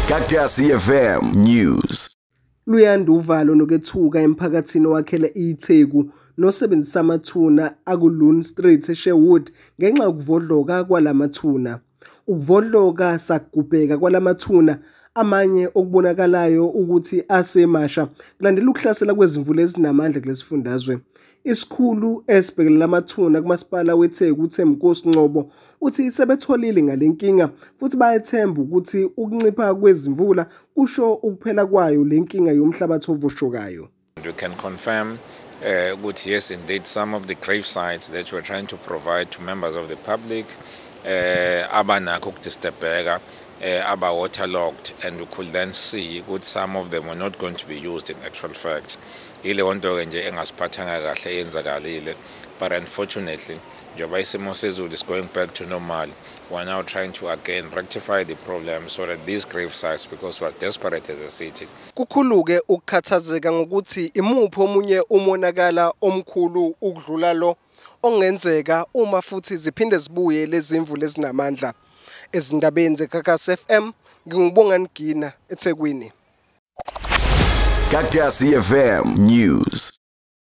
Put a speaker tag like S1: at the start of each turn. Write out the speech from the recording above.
S1: Gagasi FM News.
S2: Luyanda uvalo nokwethuka emphakathini owakhele iTheku nosebenzisa amathuna akuLoon Street eSherwood ngenxa yokuvodloka kwalamathuna. Ukuvodloka sakugubheka kwalamathuna amanye okubonakalayo ukuthi asemasha kulandela ukuhlasela kwezimvula ezinamandla kulesifundazwe. Isikhulu esibhekelela amathuna kumasipala weTheku uThembinkosi Ngcobo uthi sebetholile ngale nkinga futhi bayethemba ukuthi ukuncipha kwezimvula kusho ukuphela kwayo le nkinga yomhlabathi ovoshokayo.
S3: We can confirm ukuthi yes, indeed, some of the grave sites that we're trying to provide to members of the public abanakho ukudisturbeka, aba waterlogged, and we could then see ukuthi some of them were not going to be used. In actual fact, ileyo nto ke nje engasiphathanga kahle eyenzakalile, but unfortunately, njengoba isimo sezulu is going back to normal, we are now trying to again rectify the problem so that these grave sites, because we are desperate as a city.
S2: Kukhuluke ukukhathazeka ngokuthi imuphi omunye umonakala omkhulu ukudlula lo ongenzeka uma futhi ziphinde zibuye lezi mvula ezinamandla. Ezindabeni zeGagasi FM, nginguBongani Gina, eThekwini.
S1: Gagasi FM News.